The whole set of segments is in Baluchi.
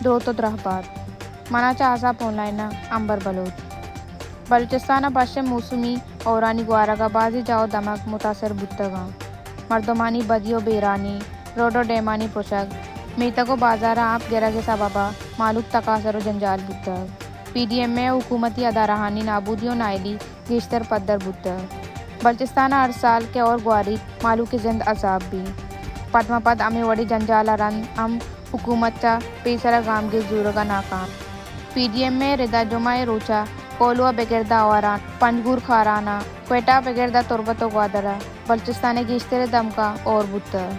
دروت ءُ درہبات۔ من ءَ چہ آساپ آن لائن ءَ امبر بلوچ۔ بلوچستان ءَ بشیں موسمی ہورانی گوارگ ءَ بازیں جاہ ءُ دمگ متاثر بوتگ اَنت۔ مردمانی بدی ءُ بیرانی، روڈ ءُ ڈیمانی پرشگ، میتگ ءُ بازار ءَ آپ گرگ ءِ سبب ءَ مہلوک تکاسر ءُ جنجال بوتگ۔ پی ڈی ایم اے ءُ حکومتی ادارہانی نابودی ءُ نااہلی گیشتر پدر بوتگ۔ بلوچستان ءَ ہر سال کہ ہور گواریت، مہلوک ءِ زند عذاب بیت۔ پد مہ پد ہمے وڑیں جنجال ءَ رند ہم حکومت چہ پیسر ءَ گامگیج زورگ ءَ ناکام۔ پی ڈی ایم اے ءِ رد ءَ جمعہ ءِ روچ ءَ کوہلو ءَ بگر داں آواران، پنجگور خاران ءَ، کوئٹہ ءَ بگر داں تربت ءُ گوادر ءَ بلوچستان ءِ گیشتریں دمگاں ہور بوتگ۔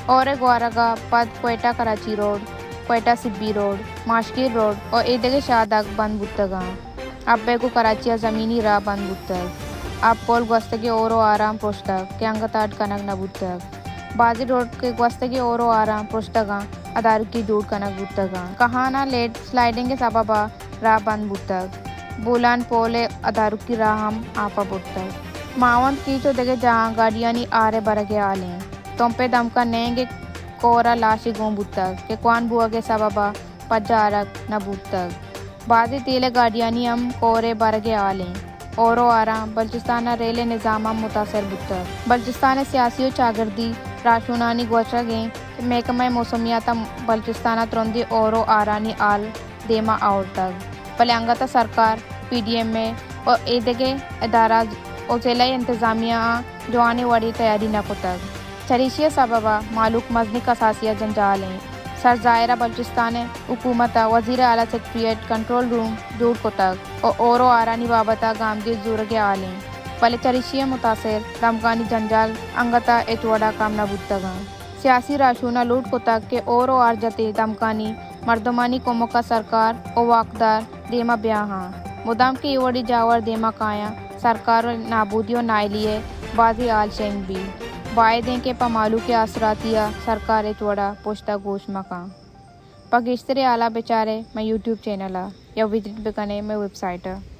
ہور ءِ گوارگ ءَ پد کوئٹہ کراچی روڈ، کوئٹہ سبی روڈ، ماشکیر روڈ ءُ ایدگہ شاہدگ بند بوتگ اَنت۔ ابے گوں کراچی ءَ زمینی راہ بند بوتگ۔ اب پول گوستگیں ہور ءُ آراں پرشتگ کہ انگت اڈ کنگ نہ بوتگ۔ بازیں روڈ کہ گوستگیں ہور ءُ آراں پرشتگ اَنت، ادارکی جوڑ کنگ بوتگ اَنت۔ کہان ءَ لینڈ سلائیڈنگ ءِ سبب ءَ راہ بند بوتگ۔ بولان پول ءِ ادارکی راہ ہم آپ ءَ برتگ۔ ماہوند کیچ ءُ دگہ جاہاں گاڑیانی ہار ءِ برگ ءِ ہال اِنت۔ تمپ ءِ دمگ ءَ نینگ ءِ کور ءَ لاشے گون بوتگ کہ کوہن بوگ ءِ سبب ءَ پجارگ نہ بوتگ۔ بازیں تیل ءِ گاڑیانی ہم کور ءِ برگ ءِ ہال اِنت۔ ہور ءُ آراں بلوچستان ءَ ریل ءِ نظام ہم متاثر بوتگ۔ بلوچستان ءِ سیاسی ءُ چاگردی راہشونانی گوشگ اِنت کہ محکمہ موسمیات ءَ بلوچستان ءَ ترندیں ہور ءُ آرانی ہال دیما آورتگ، بلے انگت ءَ سرکار، پی ڈی ایم اے ءُ ایدگہ ادارہ ءُ ضلعی انتظامیہ آں جوانیں وڑے تیاری نہ کتگ۔ چریشی ءِ سبب ءَ مہلوک مزنیں کساسی ءَ جنجال اِنت۔ سر ظاہر ءَ بلوچستان ءِ حکومت ءَ وزیر اعلیٰ سیکرٹریٹ کنٹرول روم جوڑ کتگ ءُ ہور ءُ آرانی بابت ءَ گامگیج زورگ ءِ ہال اِنت، بلے چریشی ءِ متاثر دمگانی جنجال انگت ءَ ہچ وڑ ءَ کم نہ بوتگ اَنت۔ سیاسی راہشوناں لوٹ کتگ کہ ہور ءُ آر جتیں دمگانی مردمانی کمک ءَ سرکار ءُ واکدار دیما بیاہاں۔ مدام کہ اے وڑیں جاور دیما کایاں، سرکار ءِ نابودی ءُ نااہلی ءِ بازیں ہال شنگ بیت۔ باید اِنت کہ پہ مہلوک ءِ آسراتی ءَ سرکار ہچ وڑ ءَ پشت ءَ گوش مہ کن۔ پہ گیشتریں ہال ءَ بچارے مئے یوٹیوب چینل ءَ یا وزٹ بکنے مئے ویب سائٹ ءَ۔